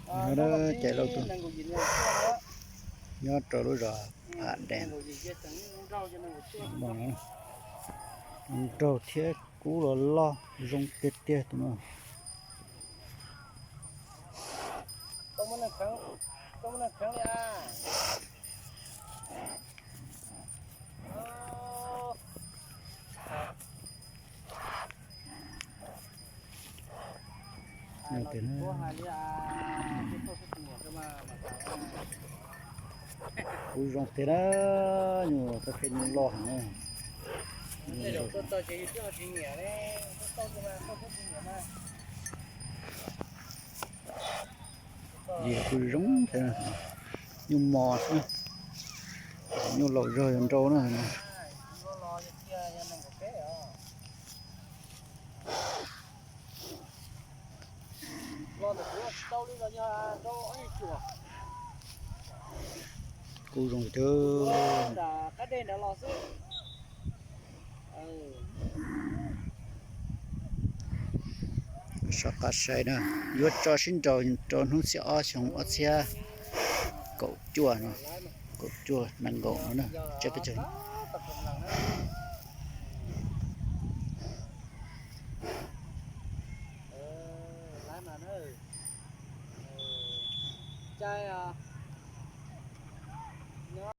Cais lauj tuaj, nyob rau lub zos Phav Dees. Nraug thiab kub los loj zoo tiag tiag tus no. Kub zoo tiag na, nyuj tau qhia nyuj loj heev na. Yig kuj zoo thiab, nyuj mos xwb, nyuj laus zog yuav nrau na. Kub zoo tiag. Sov qab saib na, yuav tso sib nraus rau hnub xiab ob xyoo ob txhiab kaum cuaj no, kaum cuaj nees nkaum no na, tsiab peb caug. Caij